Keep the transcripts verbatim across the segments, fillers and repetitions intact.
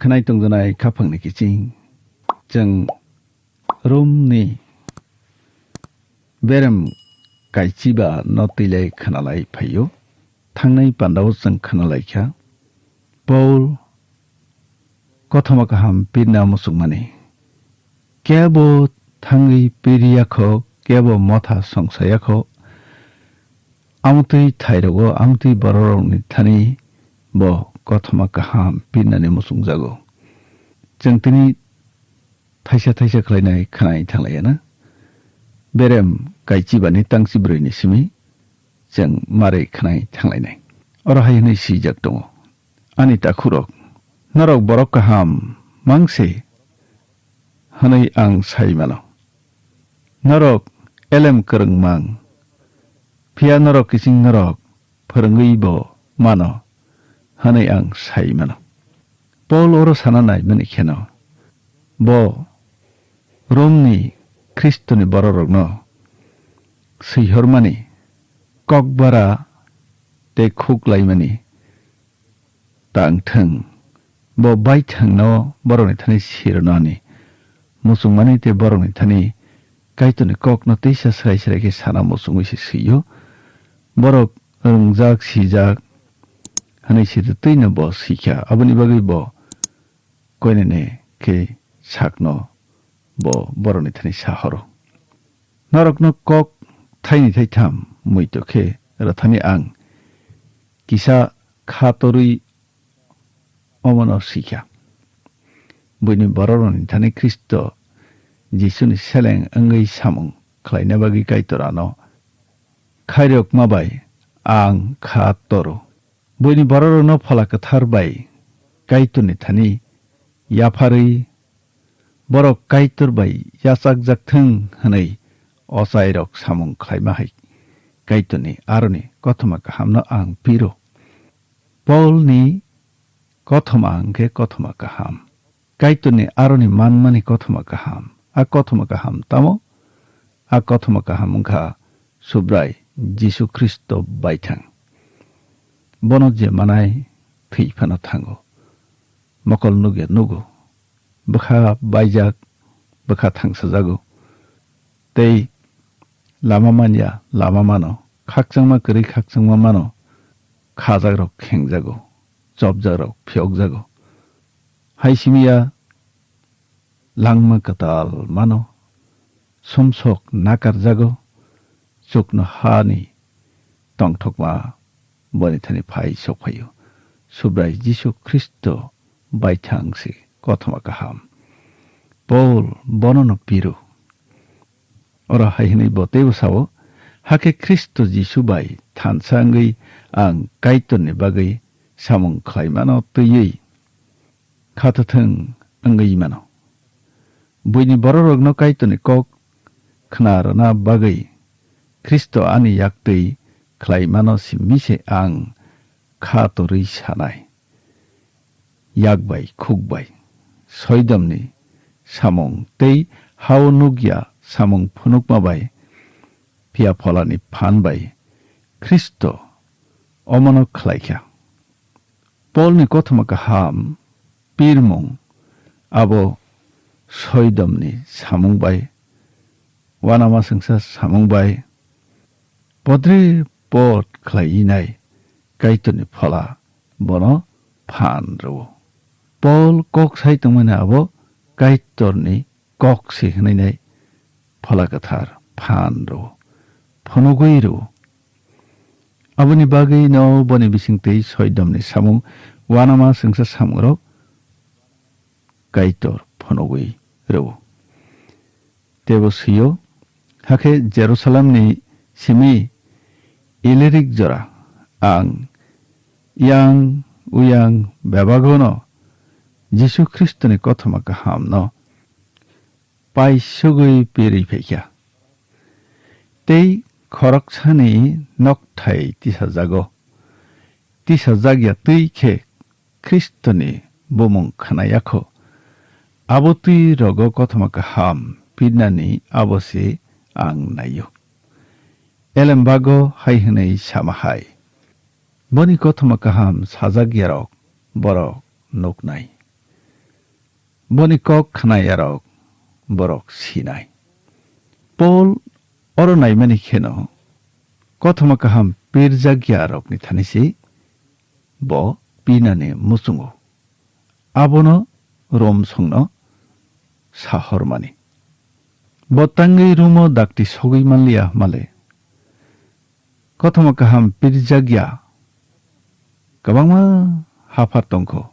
Khwnai tongjanai khaphangni kiching, chwng Romni berem kaichiba no twilai khwnalai phaio. Thangnai pandao chwng khwnalaikha, Paul kothoma kaham pirna muchungmani. Kebo thangwi piriyakho, kebo motha songsayakho, amtwi thairogo, amtwi bororokni thani bo kothoma kaham pirnani muchungjago. Chwng tini thaisa thaisa khlainai khwnai thanglaiyana. Berem kaichibani tangchi brwini simi chwng marwi khwnai thanglainai. Oro hai hwnwi swijak tongo, "Ani takhurok, norok borok kaham mang se hwnwi ang sai mano. Norok elem kwrwng mang, phiya norok kiching norok phwrwngwi bo mano hwnwi ang sai mano." Paul oro sana naimani kheno, bo Romni Khristoni bororokno swihormani, kokbara tei khuklaimani tang thwng, bo baithangno borokni thani sirwnani muchungmani tei borokni thani Kaitorni kokno teisa srai srai khe sana muchungwi se swi-o. Borok rwngjak, sijak hwnwi se twino bo swi kha. Aboni bagwi bo koinene khe sakno bo borokni thani sa horo, "Norokno kok thaini thaitham muitu khe rwthani ang kisa kha torwi omono swi kha." Buini bororokni thani Khristo Jisuni seleng wngwi samung khlaina bagwi Kaitor ano khairokma bai ang kha toro. Buini bororokno Phola Kwthar bai Kaitorni thani yapharwi borok Kaitor bai yachakjak thwng hwnwi ochairok samung khlaima hai Kaitorni aroni kothoma kahamno ang piro. Paulni kothoma hwnkhe kothoma kaham. Kaitorni aroni manmani kothoma kaham. A kothoma kaham tamo? A kothoma kaham wngkha Subrai Jisu Khristo baithang. Bono je manai thwi phano thango. Mokol nukya nugo. Bwkha baijak, bwkha thangsajago. Tei lama manya, lama mano. Khakchangma kwrwi khakchangma mano. Khajakrok khengjago. Chopjakrok phiyokjago. Hai simi ya langma kwtal mano, sumsok nakarjago, chukno hani tongthokma boni thani phai sokphaio. Subrai Jisu Khristo baithang se kothoma kaham. Paul bonono piru. Oro hai hwnwi bo teibo sao, "Hakhe Khristo Jisu bai thansa wngwi ang Kaitorni bagwi samung khlaimano twiwi khathathwng wngwi mano. Buini bororokno Kaitorni kok khna rwna bagwi Khristo ani yaktwi khlaimano simi se ang kha torwi sanai." Yak bai, khuk bai, soidomni samung tei hao nukya samung phunukma bai, phiya pholani phan bai Khristo omono khlai kha. Polni kothoma kaham pirmung abo soidomni samung bai, uanama swngsa samung bai, podre pod khlai nai Kaitorni Phola bono phan rwo. Paul kok sai tongmani abo Kaitorni kok se hwnwi nai Phola Kwthar phan rwo, phunugwi rwo. Aboni bagwi no boni bisingtwi soidomni samung, uanama swngsa samungrok Kaitor phunugwi rwo. Teibo swi-o, hakhe Jerusalemni simi Ilirik jora ang yang uyang bebagono Jisu Khristoni kothoma kahamno paisugwi pirwi phaikha. Tei khoroksani nokthai tisajago. Tisajak ya twi khe Khristoni bumung khna ya kho. Abo twi rogo kothoma kaham pirnani abo se ang naio. Elembago hai hwnwi sama hai, boni kothoma kaham sajak yarok borok nuknai. Boni kok khnayarok borok sinai. Pol oro naimani kheno kothoma kaham pirjakya rokni thani se bo pinani muchungo. Abono Rom songno sahormani. Bo tangwi Romo dakti sogwi manliya hwnmale. Kothoma kaham pirjakya kwbangma haphar tongkho.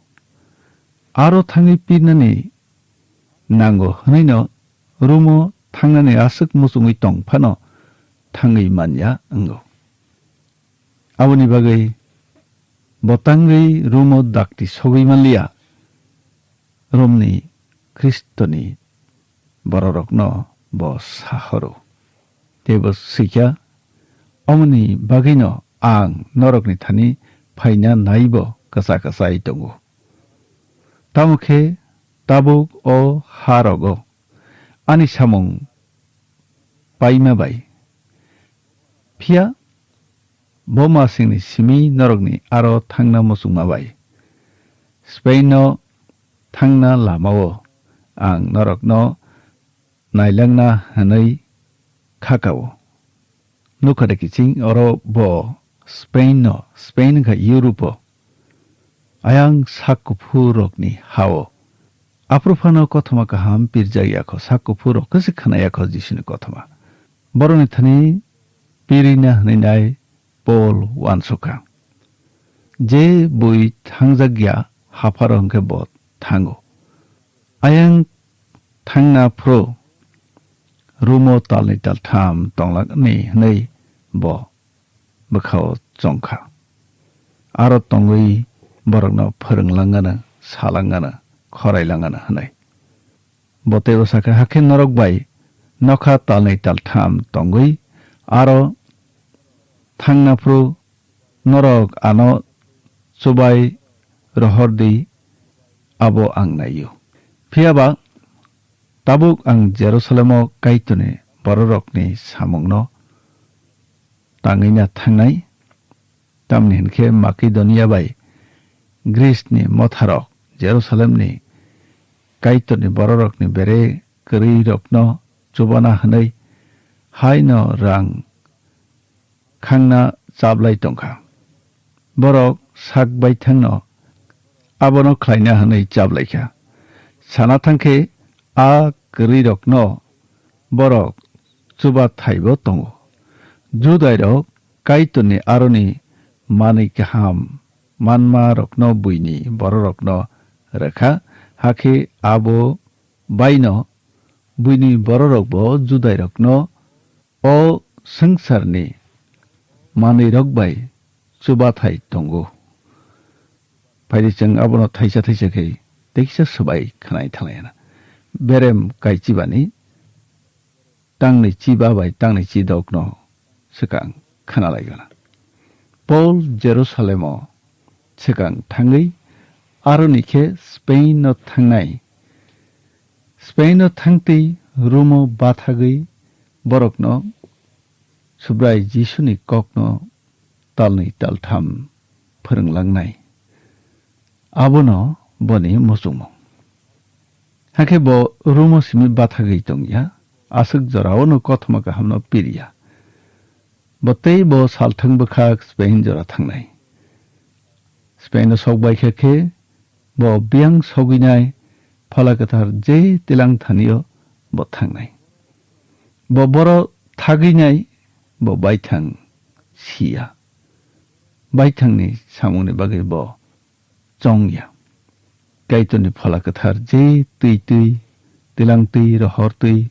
Aro thangwi pirnani nango hwnwino Romo thangnani aswk muchungwi tong phano thangwi manya wngo. Aboni bagwi bo tangwi Romo dakti sogwi manliya, Romni Khristoni bororokno bo sahoro. Tei bo swikha, omoni bagwino ang norokni thani phaina naibo kwcha kwchai tongo. Tamo khe tabuk o ha rogo ani samung paima bai. Phiya bo masingni simi norokni aro thangna muchungma bai. Spain no thangna lamao ang norokno nailangna hwnwi khakao. Nukha de kiching oro bo Spain no, Spain wngkha Europe o. Ayang sak kuphur rokni hao. Aphuru phano kothoma kaham pirjak yakho, sak kuphur rok khe se khna yakho Jisuni kothoma. Borokni thani pirina hwnwi nai Pol uansukha. Je bui thangjak ya hapharo hwnkhe bo thango. Ayang thangna phuru Romo talni taltham tonglakni hwnwi bo bwkhao chongkha. Aro tongwi borokno phwrwnglanganw, salangano, khorailanganw hwnwi. Bo teibo sakha, hakhe norok bai nokha talni taltham tongwi aro thangna phuru norok ano chubai rohor di, abo ang naio. Phiya ba tabuk ang Jerusalemo Kaitorni bororokni samungno tangwina thangnai, tamni hwn khe Makedonia bai Grisni motharok Jerusalemni Kaitorni bororokni bere kwrwirokno chubana hwnwi haino rang khangna chablai tongkha. Borok sak baithangno abono khlaina hwnwi chablaikha. Sana thangkhe a kwrwirokno borok chubathaibo tongo. Judairok Kaitorni aroni manwi kaham manmarokno buini bororokno rwkha, hakhe abo baino buini bororokbo Judairokno o swngcharni manwirok bai chubathai tongo. Phaidi chwng abono thaisa thaisa khe tekisa swbai khwnai thanglaina. Berem kaichibani tangni chiba bai tangni chidokno swkang khwnalaigana. Paul Jerusalemo swkang thangwi aroni khe Spain no thangnai. Spain no thangtwi Romo bathagwi borokno Subrai Jisuni kokno talnwi taltham phwrwnglangnai. Abono boni muchungmung. Hakhe bo Romo simi bathagwi tongya, aswk jorao no kothoma kahamno pirya. Bo tei bo salthang bwkhak Spain jora thangnai. Spain o sok baikha khe bo biyang sogwinai Phola Kwthar je tilang thanio bo thangnai. Bo boro thagwinai bo baithang siya. Baithangni samungni bagwi bo chongya. Kaitorni Phola Kwthar je twi twi, tilang twi, rohor twi,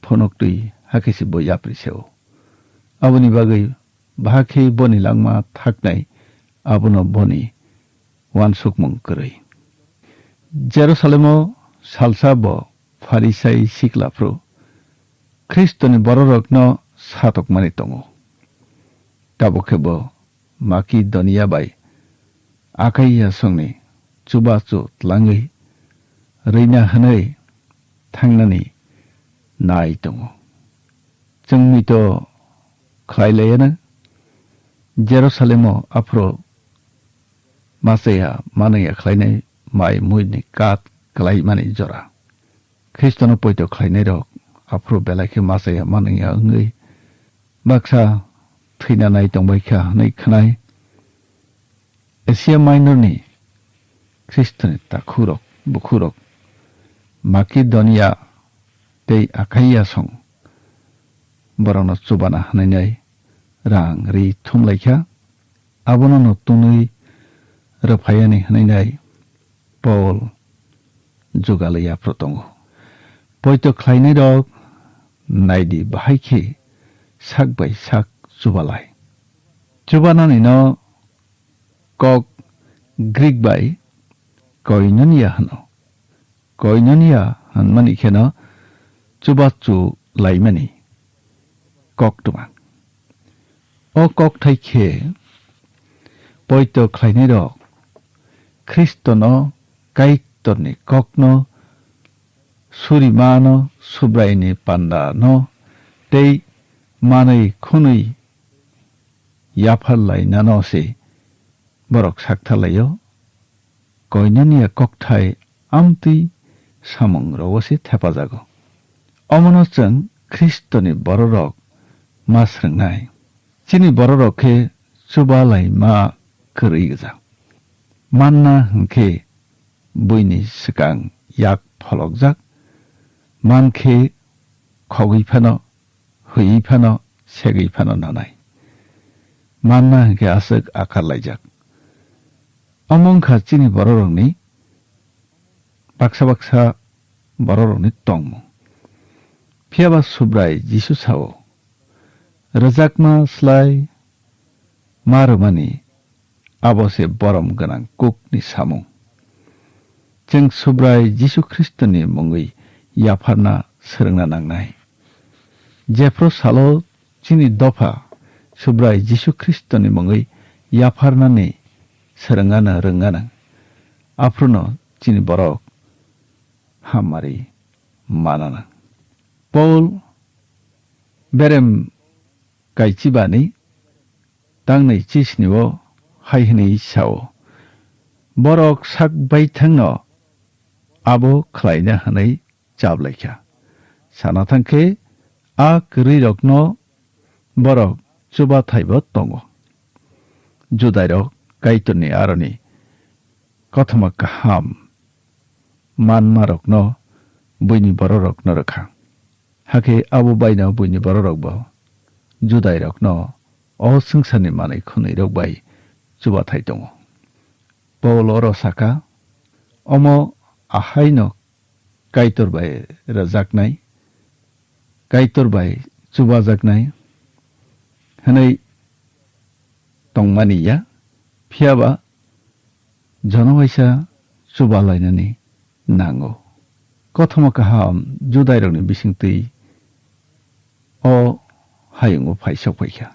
phonok twi, hakhe se bo yapri se-o. Aboni bagwi bahai khe boni langma thaknai, abono boni uansukmung kwrwi. Jerusalemo salsa bo Pharisai sikla phru Khristoni bororokno satokmani tongo. Tabuk khe bo Makidonia bai Akaiya songni chubachu tlangwi rwina hwnwi thangnani nai tongo. Chwng muito khlai laiya na Jerusalemo aphuru machaya manaya khlainai mai muini kat kalaimani jora. Khristono poito khlainairok aphuru belai khe machaya manliya wngwi baksa thwina nai tongbai kha hwnwi khwnai. Asia Minorni Khristoni takhurok, bukhurok, Makedonia tei Akaiya song borokno chubana hwnwi nai rang ri thumlai kha, abono no twnwi rwphayani hwnwi nai Paul jugalwi aphuru tongo. Poito khlainairok naidi bahai khe sak bai sak chubalai. Chubanani no kok Greek bai koinonia hwno. Koinonia hwnmani kheno chubachu laimani koktwma. O kokthai khe poito khlainairok Khristono Kaitorni kokno, surimano, Subraini pandano tei manwi khwnwi yapharlainano se borok saktharlaio. Koinonia kokthai amtwi samungrogo se thepajago. Omono chwng Khristoni bororok ma srwngnai. Chini bororok khe chubalaima kwrwi gwja. Manna hwnkhe buini swkang yak pholokjak, mankhe khogwi phano, hwiwi phano, segwi phano nanai. Manna hwnkhe aswk akar laijak. Omo wngkha chini bororokni baksa baksa bororokni tongmung. Phiya ba Subrai Jisu sao, rwjakma slai ma rwmani abo se borom gwnang kukni samung. Chwng Subrai Jisu Khristoni mungwi yapharna swrwngna nangnai. Jephru salo chini dopha Subrai Jisu Khristoni mungwi yapharnani swrwngano rwngano, aphruno chini borok hammari manana. Paul berem kaichibani tangnwi chisnio hai hwnwi sao, borok sak baithangno abo khlaina hwnwi chablaikha. Sana thangkhe a kwrwirokno borok chubathaibo tongo. Judairok Kaitorni aroni kothoma kaham manmarokno buini bororokno rwkha. Hakhe abo baino buini bororokbo Judairokno o swngcharni manwi khwnwirok bai chubathai tongo. Paul oro saka, omo ahaino Kaitor bai rwjaknai, Kaitor bai chubajaknai hwnwi tongmani ya, phiya ba jono waisa chubalainani nango. Kothoma kaham Judairokni bisingtwi o hayungo phai sok phaikha.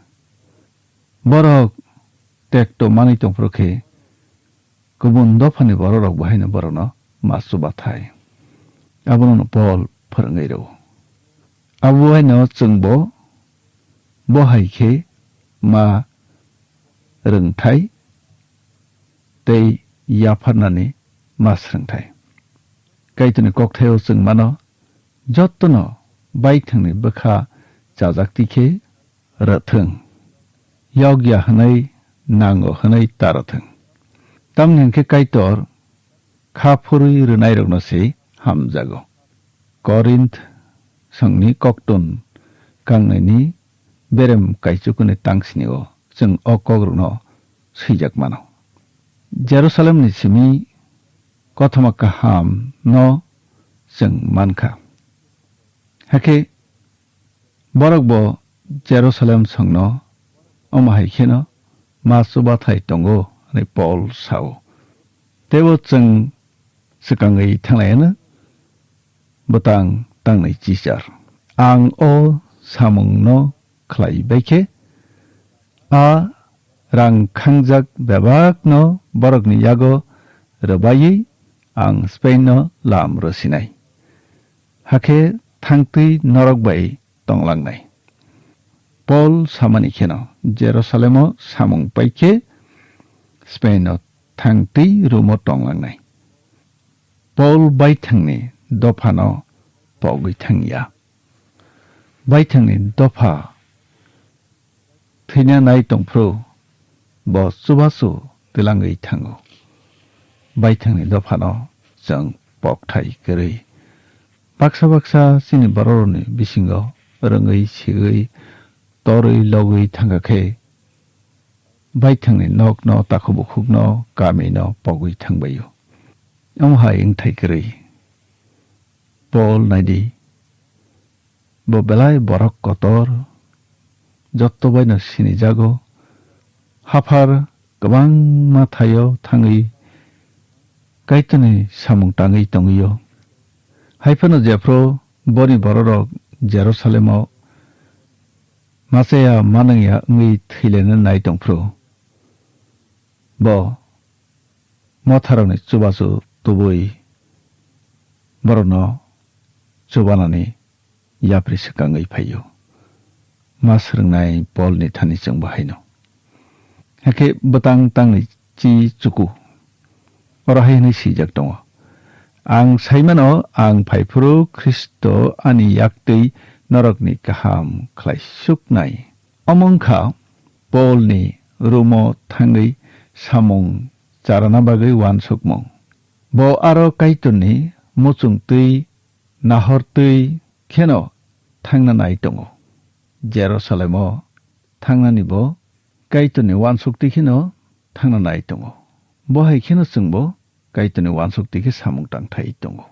Borok tekto manwi tongphuru khe kubun dophani bororok bo haino borokno ma chubathai. Abono Paul phwrwngwi rwo. Abo haino chwngbo bo hai khe ma rwngthai tei yapharnani ma srwngthai. Kaitorni kokthaio chwng mano, jotono baithangni bwkha chajak twi khe rwthwng, yokya hwnwi nango hwnwi ta rwthwng. Tamni hwn khe Kaitor kha phurwi rwnairokno se hamjago. Korinth songni koktun kangnaini berem kaichukuni tangsini-o chwng o kokrokno swijak mano. Jerusalemni simi kothoma kaham no chwng mankha. Hakhe borok bo Jerusalem songno omo hai kheno ma chubathai tongo hwnwi Paul sao. Teibo chwng swkangwi thanglaiyano bwtang tangnai chichar. Ang o samungno khlai bai khe, a rang khangjak bebakno borokni yago rwbaiwi ang Spainno lam rwsinai. Hakhe thangtwi norok bai tonglangnai. Paul samani kheno Jerusalemo samung pai khe Spainno thangtwi Romo tonglangnai. Paul baithangni dophano pogwi thangya. Baithangni dopha thwina nai tongphru bo chubachu twlangwi thango. Baithangni dophano chwng pokthai kwrwi. Baksa baksa chini bororokni bisingo rwngwi sigwi torwi logwi thangkha khe baithangni nokno, takhuk bukhukno, kamino pogwi thangbaio. Omo hai wngthai kwrwi Paul naidi, bo belai borok kotor, jotto baino sinijago, haphar kwbangma thaio thangwi Kaitorni samung tangwi tongwio. Haiphano jephru boni bororok Jerusalemo machaya manwngya wngwi thwilaina nai tongphru, bo motharokni chubachu tubui borokno chubanani yapri swkangwi phaio. Ma swrwngnai Polni thani chwngbo haino. Hakhe bwtang tangni chi chuku. Oro hai hwnwi swijak tongo, "Ang saimano, ang phaiphuru Khristo ani yaktwi norokni kaham khlai suknai." Omo wngkha Polni room-o thangwi samung charana bagwi uansukmung. Bo aro Kaitorni muchungtwi nahortwi kheno thangna nai tongo. Jerusalemo thangnani bo Kaitorni uansukti kheno thangna nai tongo. Bo hai kheno chwngbo Kaitorni uansukti khe samung tangthai tongo.